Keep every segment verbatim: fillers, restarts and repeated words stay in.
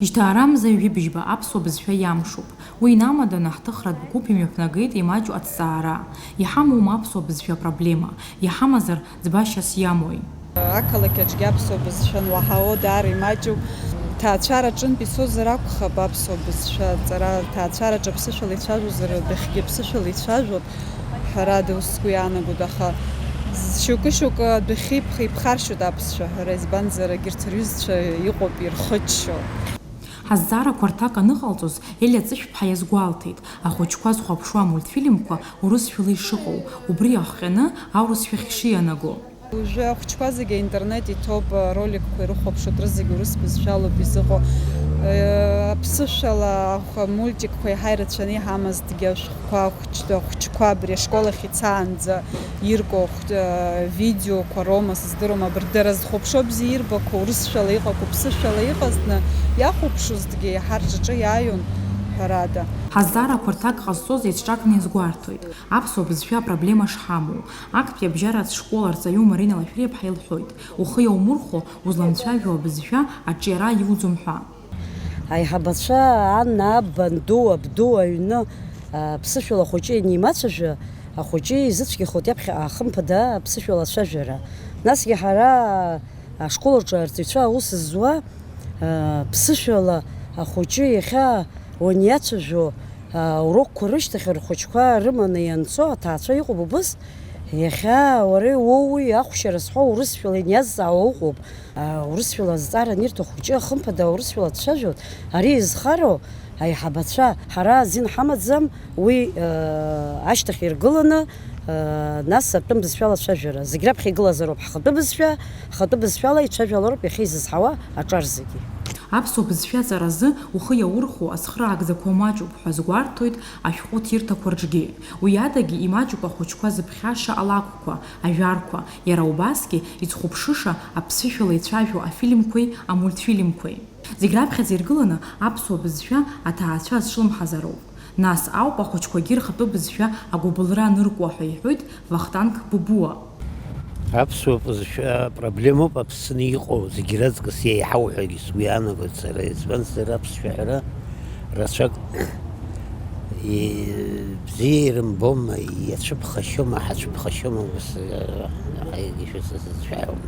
Жьҭаарамза ҩажәи быжьба аԥсуа бызшәа иамшуп. Уи инамаданы ҳҭыхратә гәыԥ имҩаԥнагеит имаҷу аҭҵаара. Иҳамоума аԥсуа бызшәа апроблема? Иҳамазар, ӡбашьас иамои? Ақалақь аҿгьы аԥсуа бызшәа ануаҳауа даара имаҷуп. Ҭаацәара аҿынтә ицозар акәхап аԥсуа бызшәа аҵара, ҭаацәара аҿы аԥсышәала ицәажәозар, адәахьгьы аԥсышәала ицәажәон, ҳәарада, ус сгәы иаанагоит, аха шьоукы-шьоукы адәахьы иԥх-, иԥхаршьоит аԥсшәа аҳәара, избанзар, егьырҭ рҩызцәа иҟоуп ирхыччо. Ҳазҵаарақәа рҭак аныҟалҵоз, Елиа Ҵышәԥҳа иазгәалҭеит, ахәыҷқәа зхәаԥшуа амультфильмқәа урысшәала ишыҟоу, убри иахҟьаны аурысшәахь ишианаго. Уажәы ахәыҷқәа зегьы аинтернет иҭоуп, роликқәа ирыхәаԥшуеит, рызегь урыс бызшәалоуп изыҟоу. Э, аԥсышәала ахә-, амультикқәа еиҳа ирацәаны иҳамазҭгьы, ашәҟәқәа, ахәыҷ-, ахәыҷқәа абри ашкол ахь ицаанӡа ирку ахә-, э, видеоқәа роума, сыздыруам, абырҭ дара зхәаԥшуа бзиа ирбақәа, урысшәала иҟақәоу, ԥсышәала иҟазҭны иахәаԥшузҭгьы еиҳа рҿаҿы иааиуан, ҳәарада. Ҳазҵаарақәа рҭак ҟазҵоз еиҿҿакны иазгәарҭоит аԥсуа бызшәа апроблема шҳамоу. Актәи абжьаратә школ арҵаҩы Марина Лашәриаԥҳа илҳәоит, ухы иаумырхәо, узланцәажәо абызшәа аҿиара иуӡом ҳәа. Аиҳабацәа, ан, аб, анду, абду аҩны, а, ԥсышәала ахәыҷы ианимацәажәа, ахәыҷы изыцәгьахоит иаԥхьаҟа, хымԥада, аԥсышәала ацәажәара. Насгьы ҳара ашкол аҿы арҵаҩцәа аус зуа, а, ԥсышәала ахәыҷы иахьа уаниацәажәо, а, урокқәа рышьҭахь рхәыҷқәа рыманы ианцо аҭаацәа иҟоуп убыс. Иахьа уара иуоуи ахәшьара зҳәо урысшәала иниазҵаауа уҟоуп. А, урысшәала азҵаара анирҭо ахәыҷы, хымԥада, урысшәала дцәажәоит. Ари изхароу аиҳабацәа, ҳара азин ҳамаӡам, уи, э, ашьҭахь иргыланы, э, нас атәым бызшәала ацәажәара. Зегь раԥхьа игылазароуп ҳхатәы бызшәа, ҳхатәы бызшәала ицәажәалароуп иахьа изызҳауа аҿар зегьы. Аԥсуа бызшәа аҵаразы ухы иаурхәо ацхыраагӡақәа маҷуп ҳәа азгәарҭоит ашәҟәы ҭирҭақәа рҿгьы. Уи адагьы имаҷуп ахәыҷқәа зыԥхьаша алакәқәа, ажәарқәа, иара убасгьы изхәаԥшыша аԥсышәала ицәажәо афильмқәеи амультфильмқәеи. Зегь раԥхьаӡа иргыланы аԥсуа бызшәа аҭаацәа зҿлымҳазароуп. Нас ауп ахәыҷқәагьы рхатәы бызшәа агәыбылра аныркуа ҳәа иҳәоит Вахтанг Бубуа. Аԥсуа бызшәа проблемоуп Аԥсны иҟоу зегь раҵкыс еиҳау ҳәагьы сгәы иаанагоит сара, избанзар аԥсшәа ҳәара рацәак и-, бзиа ирымбома, иацәыԥхашьома, ҳацәыԥхашьома, ус, а, ҳаигьы шәысзацәажәом.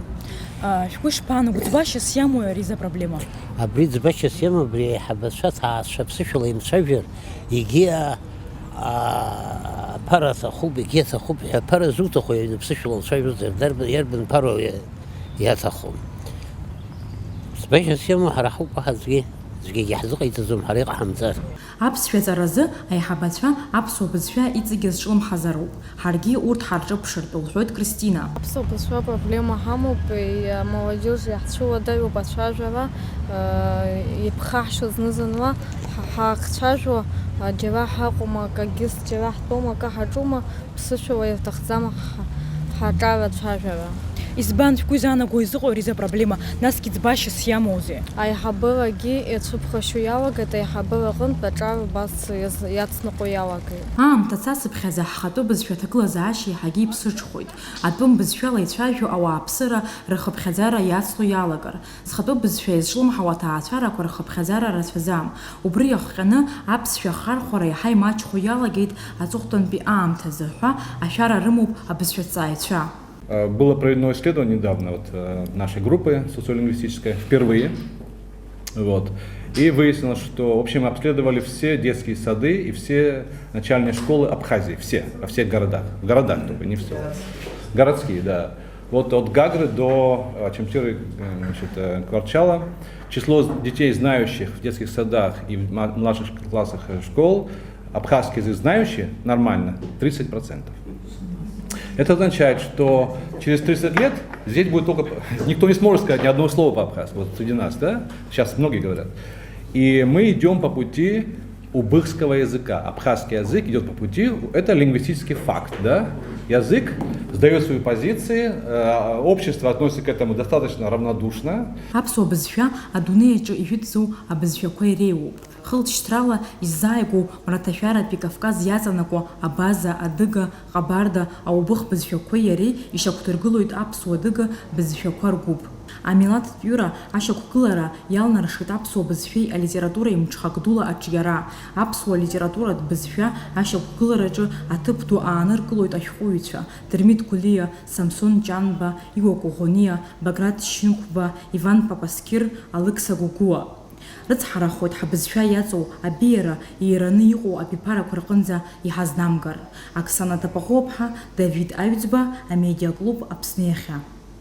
А, шәгәы ишԥаанаго, ӡбашьас иамои ари изы апроблема? Абри ӡбашьас иамоу, абри аиҳабацәа ҭаацәа ԥсышәала имцәажәар, егьи, а, а, аԥара аҭахуп, егьи аҭахуп ҳәа аԥара зуҭаху аҩны ԥсышәала уцәажәозар, дарбан, иарбан ԥароу иа-, иаҭаху? Ӡбашьас иамоу ҳара ҳауп, аха аӡәгьы, аӡәгьы егьаҳзыҟаиҵаӡом ҳара иҟаҳамҵар. Аԥсшәа ҵаразы аиҳабацәа аԥсуа бызшәа иҵегьы зҿлымҳазароуп, ҳаргьы урҭ ҳарҿыԥшыртә, лҳәоит Кристина. Аԥсуа бызшәа проблема ҳамоуп, и-, амолодежь иаҳцәыуадаҩуп ацәажәара, э, иԥхаҳшьо зны-зынла, ҳа-, ҳахцәажәо, а, џьара ҳаҟоума, акагьы џьара ҳтәоума, акы ҳаҿума, ԥсышәала ирҭахӡам ҳ-, ҳаҿар ацәажәара. Избан шәгәы изаанаго изыҟоу ари изы апроблема, насгьы ӡбашьас иамоузеи? Аиҳабырагьы иацәыԥхашьо иалагеит, аиҳабыра аҟынтә аҿар убас иаз-, иацныҟәо иалагеит. Аамҭа цацыԥхьаӡа ҳхатәы бызшәа аҭагылазаашьа еиҳагьы иԥсыҽхоит. Атәым бызшәала ицәажәо ауааԥсыра рхыԥхьаӡара иацло иалагар, зхатәы бызшәа иазҿлымҳауа аҭаацәарақәа рхыԥхьаӡара рацәаӡам. Убри иахҟьаны аԥсшәа ахархәара иаҳа имаҷхо иалагеит аҵыхәтәантәи аамҭазы ҳәа ашәара рымоуп абызшәаҭҵааҩцәа. Э, было проведено исследование недавно вот, э, нашей группы социолингвистической впервые. Вот. И выяснилось, что, в общем, обследовали все детские сады и все начальные школы Абхазии, все, во всех городах. В городах только, не в селах. Городские, да. Вот от Гагры до, э, Чемчиры, э, значит, э, Кварчала число детей, знающих в детских садах и в ма-, младших классах, э, школ, абхазский язык знающие нормально, тридцать процентов. Это означает, что через тридцать лет здесь будет только, никто не сможет сказать ни одного слова по-абхазски, вот среди нас, да? Сейчас многие говорят. И мы идём по пути убыхского языка. Абхазский язык идёт по пути, это лингвистический факт, да? Язык сдаёт свои позиции, э, общество относится к этому достаточно равнодушно. Аԥсуа бызшәа адунеи аҿы ижәытәӡоу абызшәақәа иреиуоуп. Хылҵшьҭрала иззааигәоу мраҭашәаратәи Кавказ иаҵанакуа абаза, адыга, ҟабарда, аубых бызшәақәеи иареи ишьақәдыргылоит аԥсуа-адыга бызшәақәа ргәыԥ. Амилаҭтә иура ашьақәгылара иалнаршеит аԥсуа бызшәеи алитературеи мҽхак дула аҿиара. Аԥсуа литературатә бызшәа ашьақәгылараҿы аҭыԥ ду ааныркылоит ашәҟәыҩҩцәа Дырмит Гәлиа, Самсон Ҷанба, Иуа Коӷониа, Баграт Шьынқәба, Иван Папасқьыр, Алықьса Гогәуа. Рыцҳарахоит ҳабызшәа иаҵоу абеиара иираны иҟоу абиԥарақәа рҟынӡа иҳазнамгар. Оксана Тапахоԥҳа, Давид Аҩӡба, Амедиаклуб Аԥсны иахьа.